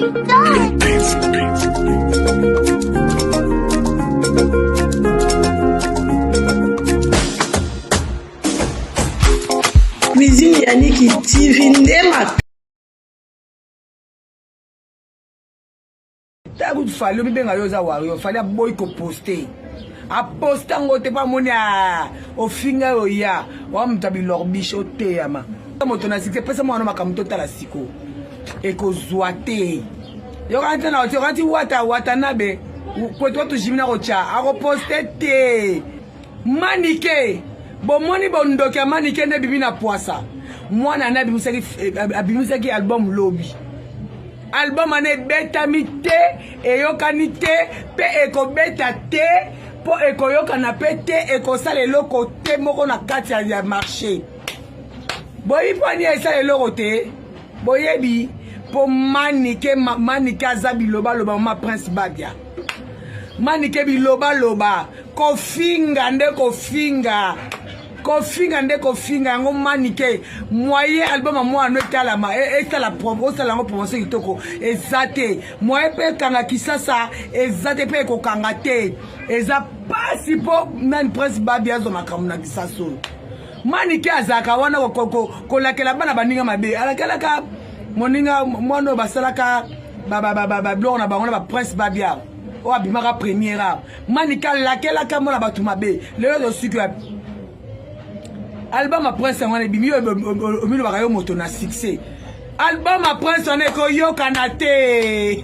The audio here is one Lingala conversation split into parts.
Cuisine Yannick TV nde Tala kutu Fally omibenga yo oza warrior Fally aboyi ko poster aposte yango te mpo amoni ah, ofinga yo ya wa moto ya bilorbiche oteyama moto na succès pesa mwana makambo totala siko ekozwa te yokani te na oti yokanti wata watanabe kwetu watu jimi na kotya akoposte te Manike bomoni bondoki ya manike nde ebimi na pwasa mwana ane abimisaki, eh, abimisaki album lobi album wana ebetami te eyokani te mpe ekobeta te mpo ekoyokana mpe te ekosala eloko te moko na kati ya marché boyebi mpo ani esala eloko te boyebi mpo manike manike aza bilobaloba mama prince babia manike bilobaloba Kofinga nde kofinga kofinga nde kofinga yango manike moyen album ya mwana no etalama e, esala osala yango promotion kitoko eza te moyen mpe ekanga kisasa eza te mpe ekokanga te eza pasi mpo nani prince babi azwa makambo na kisasa oyo manike azalaka wana kolakela bana baninga mabe alakelaka moninga mwana oyo basalaka babiloko na bango na baprince babia oyo abimaka première awa Manika lakelaka mwana bato mabe lelo tosuki wapi album ya prince yango wana ebimi yo omilobaka yo moto na succès album ya prince wana ekoyokana te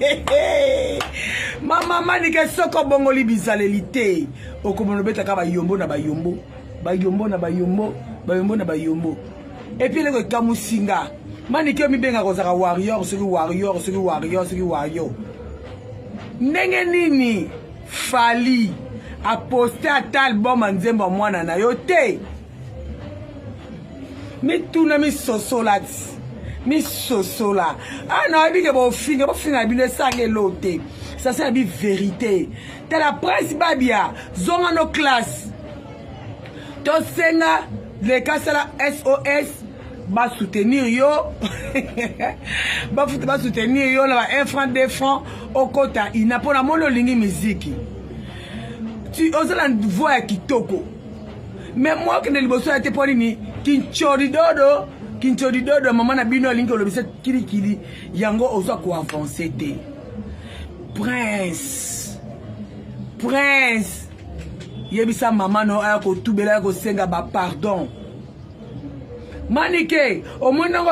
mama manike soki obongoli bizaleli te okomona obetaka bayombo na bayombo bayombo na bayombo bayombo na bayombo epuis eloko ekamwisi nga manike omibengaka ozalaka warrior soki warrior soki warrior soki warrior ndenge nini Fally a poste ata album ya nzembo ya mwana na yo te mituna misosola ti misosola ah nayebi ke bofinga bofinga na bino esanga elo te sasa na bi verité tala prince babia zonga no classe tosenga leka sala sos basoutenir yo bafuta basoutenir yo na ba 1 franc 2 franc okota ina mpo namoni olingi miziki oza na voix ya kitoko me mwa okende liboso ya te mpo nini kinchoridodo kinchoridodo mama na bino alingi kolobisa kilikili yango oza koavance te prince prince yebisa mama no aya kotubela aya kosenga bapardon manike omoni nango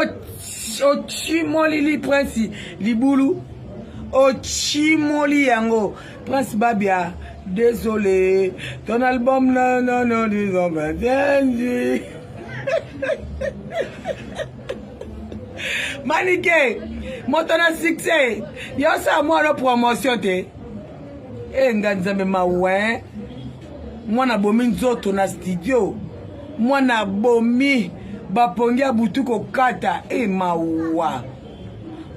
ocimoli li prince libulu ocimoli yango prince babia désolé ton album non non non disons manike moto na succès yo osala mwana promotion te e nga nzambe mawe mwana abomi nzoto na studio mwana abomi bapongi ya butu kokata e mawa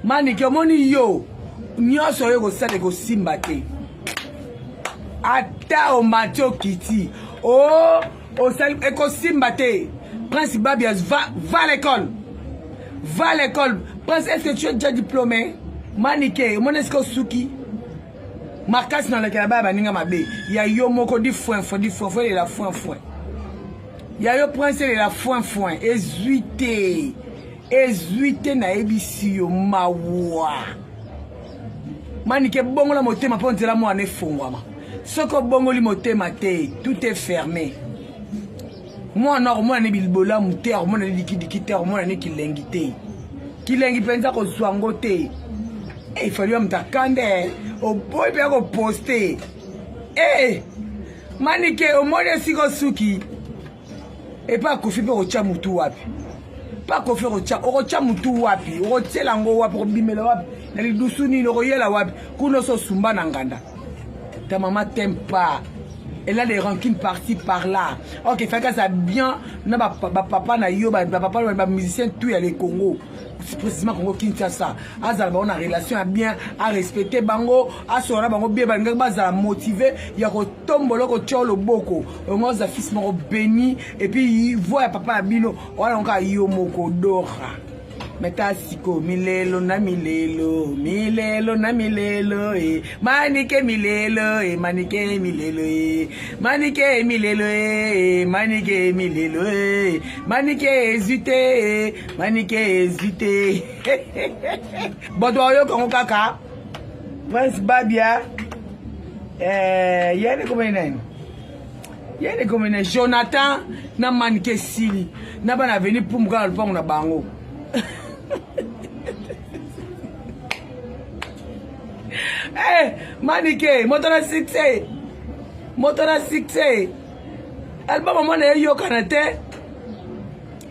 manike omoni yo nyonso oyo ekosala ekosimba te ata omati okiti o oh, osali ekosimba te prince babias va, va à l'école va à l'école prince est ce que tu es déjà diplômé manike omoni esika osuki makasi na lekela baya baninga mabe ya yo moko di foin foin di foin foin elela foin foin ya yo prince elela foin foin ezwi te ezwi te nayebisi yo mawa manike bongola motema mpo nzela mwana efongwama soki obongoli motema te tout est fermé mwana akomona ne bilbolamu te akomona ne dikidiki te akomona ne kilengi te kilengi mpenza kozwa yango te efali ya moto akanda oboyi mpe akoposte e manike omoni esika osuki epa akofi mpe okotya motu wapi mpe akofi okotya okotya motu wapi okotyela yango wapi okobimela wapi na lidusu nini okoyela wapi kuna oso osumba na nganda ta maman t'aime pas elle a des rancunes par-ci par-là ok faki aza bien na bapapa na yo bapapa bamusicien tout ya le congo précisément congo kinshasa azala bango na relation ya bien arespecte bango asola na bango bien balingaki bazala motive ya kotombola kotya loboko yango aza fils moko béni epuis voix ya papa ya bino wana yango kaka yo moko dora. Me ta siko milelo na milelo, milelo na milelo e manike milelo e manike milelo e manike milelo e manike milelo e manike ezwi te e manike ezwi te. Bato bayoka yango kaka Prince Babia eh, yene komeli nani yene komeli Jonathan na manike esili na bana aveni pumbu kaka na lopango na bango. Eh, manike moto na succès, moto na succès, album omona eyokana te,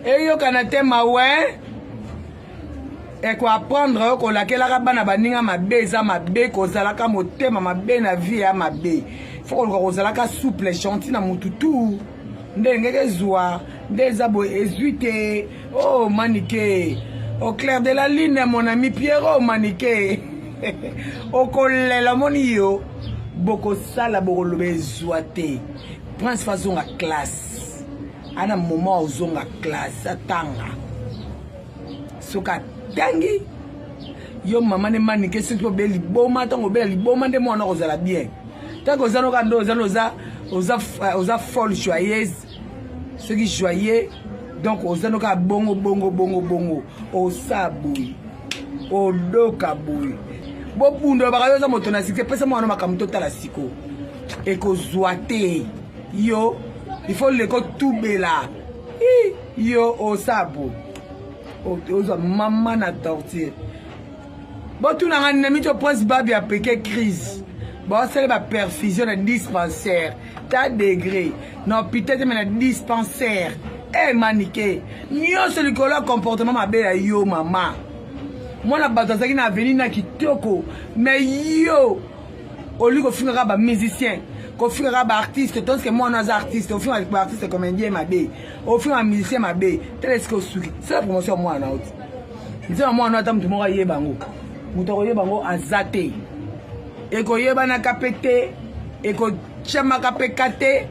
eyokana te mawe ekoapprendre yo kolakelaka bana baninga mabe. Eza mabe kozalaka motema mabe na vie ya mabe. Fo koluka kozalaka souple, gentil na mutu tu nde ngeke ezwa nde eza boye ezwi te. Oh manike, au clair de la lune, mon ami Pierrot, manike okolela omoni yo bokosala bokoloba ezwa te. Prince fazonga classe, ana moment ozonga classe atanga. Soki atangi yo mama ne manike, soki obeli liboma, ntango obela liboma nde mwana kozala bien. Ntango oza noka nde oza oza oza oza folle joyeuse, soki joyeux donc oza noka bongo bongo bongo bongo, osa boye odoka boye bobunda baka yo oza moto na succès. Pesa mwana makambo totala siko ekozwa te. Yo il faut leko tubela yo osa boye ozwa mama na torture. Botunanga nemi to Prince Babi apeke crise, baosala baperfusion na dispensaire ta degré na hôpital te, me na dispensaire. E manike nyonso likolo ya comportement mabe ya yo mama. Mwana bato azalaki na avenir na kitoko, me yo oli kofingaka bamusicien, kofingaka baartiste, tonske mwana aza artiste, ofingaka baartiste comédien mabe, ofingaka musicien mabe. Tala esika osuki. Sala promotion ya mwana na oti nzema mwana, ata moto moko ayeba yango, moto akoyeba yango aza te, ekoyebanaka mpe te, ekotiamaka mpe ka te.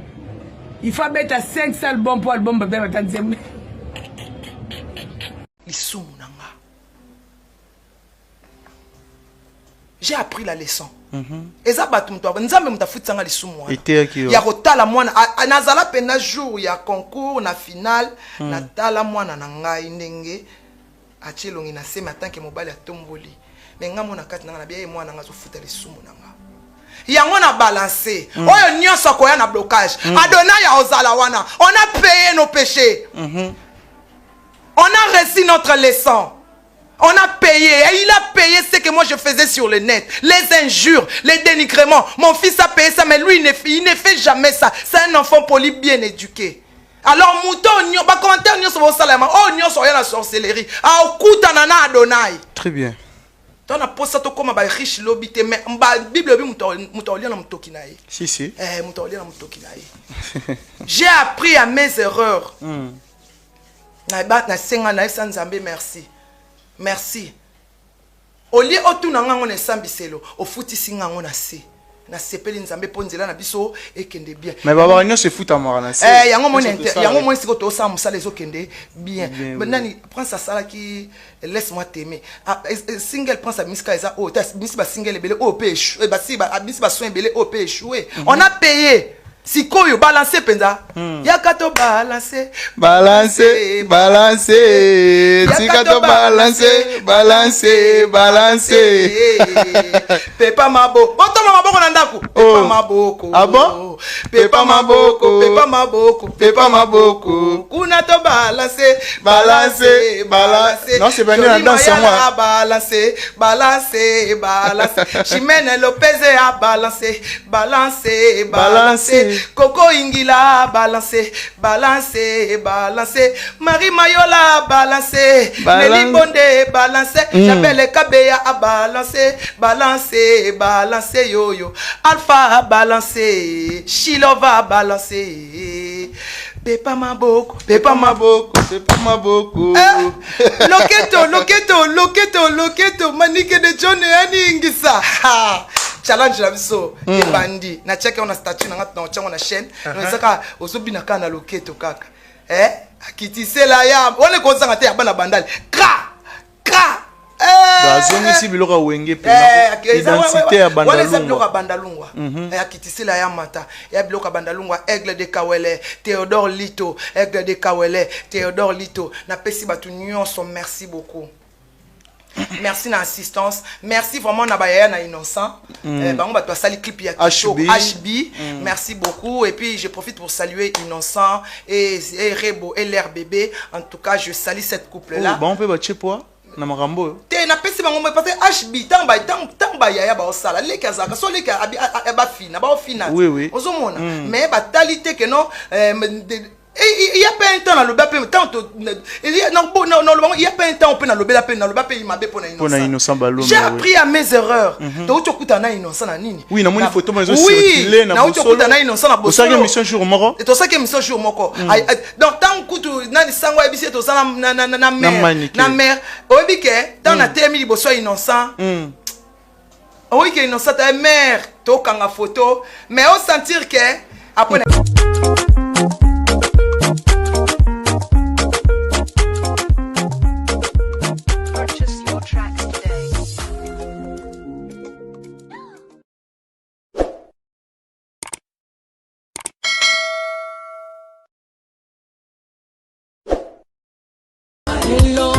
Il faut abeta 5 album mpo album babeta nzembo. Lisumu na nga, j'ai appris la leçon. Eza bato moto Nzambe moto afutisanga lisumu wana ya kotala mwana. Nazala mpenza jour ya concours na finale, natala mwana na ngai ndenge atie elongi na se, me atanke mobali atomboli me nga mona kati na nga na bia ye mwana nga azofuta lisumu na nga yango na balance. Oyo nyonso akoya na blocage, Adonai aozala wana. On a payé nos péchés, on a reçu notre leçon, on a payé. Et il a payé ce que moi je faisais sur le net. Les injures, les dénigrements. Mon fils a payé ça, mais lui, il ne fait jamais ça. C'est un enfant poli, bien éduqué. Alors, mouton, ba commentaire nyonso bosalama. Oh, nyonso ya la sorcellerie. Ah, okutana na Adonai. Très bien. To na posa to koma ba riche lobi te, mais ba Bible bi muto muto olia na mutoki na ye. Si si. Eh, muto olia na mutoki na ye. J'ai appris à mes erreurs. Na ba na senga na esa Nzambe merci. Merci. Olie otuna ngango na esambiselo, ofutisi ngango na se. Nasepeli Nzambe mpo nzela na biso ekende bien. Mais babaka nyonso efutamaka na se. Eh, yango moni yango moni sikoyo tosala mosala ezokende bien. Nani Prince asalaki Laisse-moi t'aimer. Ah, single Prince abimisi eza oyo te, abimisi basingle ebele oyo mpe échoué, basi abimisi bason ebele oyo mpe échoué. On a payé. Sikoyo balance mpenza, yaka to balance. Balance, balance, tika to balance, balance, balance. Pepa maboko, botoma maboko na ndako, pepa Oh. maboko. Ah bon? Pepa maboko, pepa maboko, pepa maboko. Kuna to balance. Balance, balance. Non, c'est pas na danse yango. Mayala balance, balance, balance. Chimene Lopez a balance, balance, balance. Balance. Coco Ingila balance, balance, balance. Marie Mayola balance. Balance. Nelly Bonde balance. Jabel Kabeya a balance, balance, balance yo yo. Alpha balance, Shilova balance. Pepa maboko, pepa maboko, pepa maboko. Eh, loketo, loketo, loketo, loketo, manike de John aningisa. Ha! Challenge na biso ebandi. Natiaki yango na statut na nga, na otiango na chaîne. Donc ezaka ozobina kaka na loketo kaka. Eh, akitisela ya wana ekozanga te ya bana bandali. Kra! Azongisi biloko ya Wenge mpenza, identité ya Wana eza biloko ya Bandalungwa. Akitisila ya mata ya biloko ya Bandalungwa. Aigle de Kawele, Théodore Lito, Aigle de Kawele, Théodore Lito. Napesi bato nyonso merci beaucoup, merci na assistance, merci vraiment na bayaya na Innocent. Bango bato basali clip ya kitoko. HB. HB, merci beaucoup. Et puis je profite pour saluer Innocent et Rebo et l'air bébé. En tout cas, je salue cette couple là. Oh, bango mpe batie poa na makambo oyo. Te, napesi bango moi, parce que HB, ntango bayaya baosala, leki azalaka so leki bafina baofina. Ozomona, mais batali te ke non, il y a pas un temps naloba mpe ntango naloba, il y a pas un temps mpe nalobela mpe naloba mpe mabe mpona. Mpona Innocent Balome. J'ai appris à mes erreurs. Touti okutana na Innocent na nini. Oui, namoni photo mo ezocircule na. Nauti okutana na Innocent na. Osalaki émission jour moko. Tosalaki émission jour moko. Donc ntango kutu nani sango ayebisi ye toza na mare, na mare. Oyebi ke ntango natelemi liboso ya Innocent, oyebi ke Innocent ta mare, tokanga photo, mais osentir ke après. Purchase your tracks today. Hello.